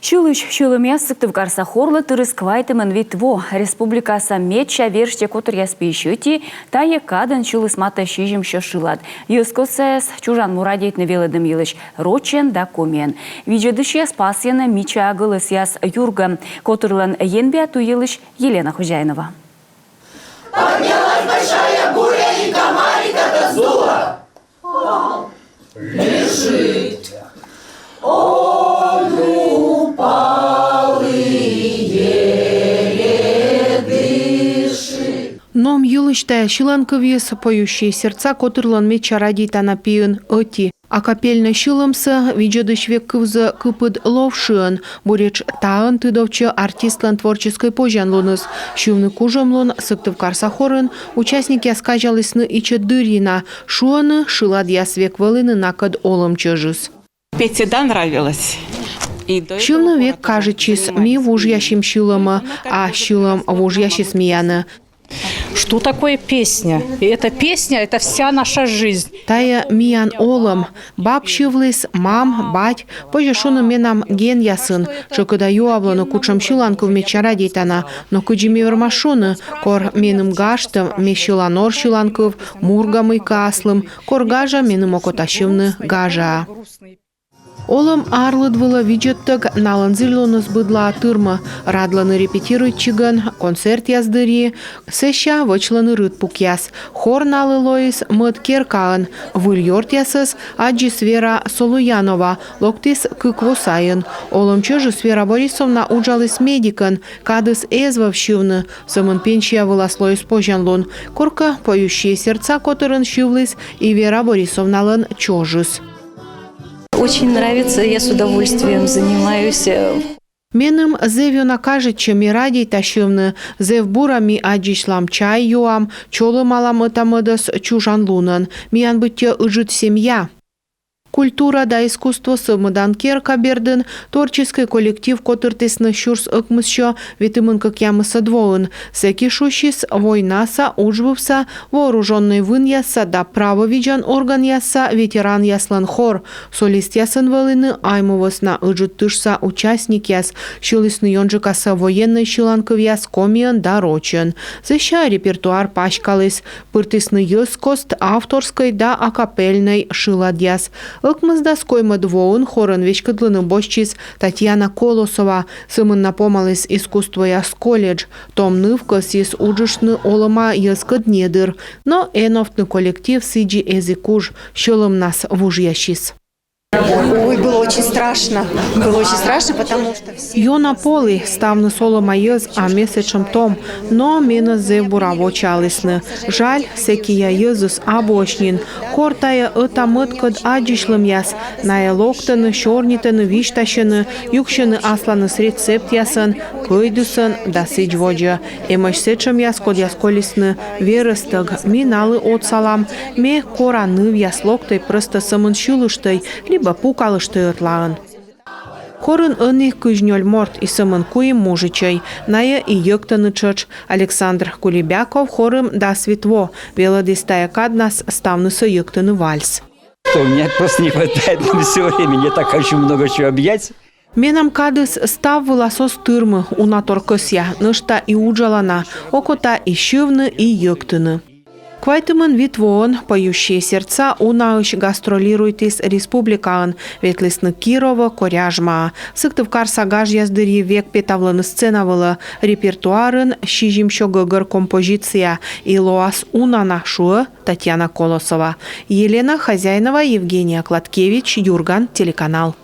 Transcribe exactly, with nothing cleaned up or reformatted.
Сьылысь сьӧлӧмъяс Сыктывкарса хорлы тырис квайтымын вит во. Республикаса медся верстьӧ котыръяс пиысь ӧти — тайӧ кадӧн сьыліс матӧ сизимсё шылад. Йӧзкостсаяс чужан му радейтны велӧдӧм йылысь рочӧн да комиӧн. Видзӧдысьяс пасйӧны мичаа гӧлӧсъяс юргӧм. Котырлӧн енбиа туй йылысь Елена Хозяинова. Ном йылысь тайӧ сьыланкывйыс «Поющие сердца» котырлӧн медся радейтана пиын ӧти. Акапельнӧй сьылӧмсӧ видзӧдысь век кывзӧ кыпыд лов шыӧн. Буретш таӧн тыдовтчӧ артистлӧн творческӧй позянлуныс. Сьывны кужӧмлун Сыктывкарса хорын участникъяс казялісны ичӧт дырйи на. Шуӧны, шыладъяс век вӧліны накӧд олӧм чӧжыс. Петь всегда нравилось. И до этого... Сьывны век кажитчис, ми вужъясим сьылӧмӧ, а сьылӧм вужъясис миянӧ. Что такое песня? И эта песня — это вся наша жизнь. Тайӧ миян олӧм. Баб сьывліс, мам, бать, позьӧ шуны, менам генъясын. Тшӧкыда юавлӧны, кутшӧм сьыланкыв медся радейтана. Но кыдзи ме верма шуны, кор меным гажтӧм, ме сьыла нор сьыланкыв, мурга мыйкӧ аслым, кор гажа, меным окота сьывны гажаа. Олӧм арлыд вылӧ видзӧдтӧг налӧн зільлуныс быдлаӧ тырмӧ. Радлӧны репетируйтчигӧн, концертъяс дырйи, сэсся вӧчлӧны рытпукъяс. Хор налы лоис мӧд керкаын. Выль ёртъясӧс аддзис Вера Солуянова, локтіс кык во сайын. Олӧм чӧжыс Вера Борисовна уджаліс медикӧн, кадыс эз вӧв сьывны, сӧмын пенсия вылас лоис позянлун. Коркӧ «Поющие сердца» котырын сьывліс и Вера Борисовналӧн чожыс. Очень нравится, я с удовольствием занимаюсь. Э, Меным зэв ёна кажитчӧ, ме радейта сьывны. Зэв бура ми аддзысьлам, чай юам, чолӧмалам ӧта-мӧдӧс чужан лунӧн. Миян быттьӧ ыджыд семья. Культура да искусство сӧвмӧдан керка бердын творческӧй коллектив котыртісны сюрс ӧкмыссё ветымын кӧкъямысӧд воын. Сэки шусис войнаса, уджвывса, вооружённӧй вынъясса да право видзан органъясса ветеранъяслӧн хор. Солистъясӧн вӧліны Айму вӧсна Ыджыд тышса участникъяс, сьылісны ёнджыкасӧ военнӧй сьыланкывъяс комиӧн да рочӧн. Сэсся репертуар паськаліс. Пыртісны йӧзкост, авторскӧй да акапельнӧй шыладъяс. Ӧкмысдас коймӧд воын хорӧн веськӧдлыны босьтчис Татьяна Колосова. Сӧмын на помаліс искусствояс колледж. Том ныв кӧсйис уджыштны олӧма йӧзкӧд недыр. Но эновтны коллектив сідзи эз и куж, сьӧлӧмнас вужъясис. Ой, было очень страшно. Было очень страшно, потому что все... Ёна полі, ставныс олӧма йӧз, а ме сэтшӧм том. Но менӧ зэв бура вочаалісны. Жаль, сэкся йӧзыс абуӧсь нин. Кор тайӧ ӧта-мӧдкӧд аддзысьлӧмъяс, найӧ локтӧны, сёрнитӧны, висьтасьӧны, юксьӧны асланыс рецептъясӧн, кӧйдысӧн да сідз водзӧ. Эмӧсь сэтшӧмъяс, кодъяс колисны верӧстӧг, ми налы отсалам. Ме кора, нывъяс, локтӧй прӧстӧ сӧмын сьылыштӧй либӧ пукалыштӧй ӧтлаын. Хорын ӧні кызь нёль морт, и сӧмын куим мужичӧй. Найӧ и йӧктӧны тшӧтш. Александр Кулебяков хорын дас вит во. Велӧдіс тайӧ каднас ставнысӧ йӧктыны вальс. Что у меня просто не хватает на всё время. Я так хочу много чего объять. Менам кадыс став вылас оз тырмы, уна тор кӧсъя, нӧшта и уджала на, окота и сьывны, и йӧктыны. Квайтымын вит воӧн «Поющие сердца» унаысь гастролируйтіс республикаӧн, ветлісны Кировӧ, Коряжмаӧ. Сыктывкарса гажъяс дырйи век петавлӧны сцена вылӧ. Репертуарын сизимсё гӧгӧр композиция, и лоас уна на, шуӧ Татьяна Колосова. Елена Хозяинова, Евгения Кладкевич, «Юрган» телеканал.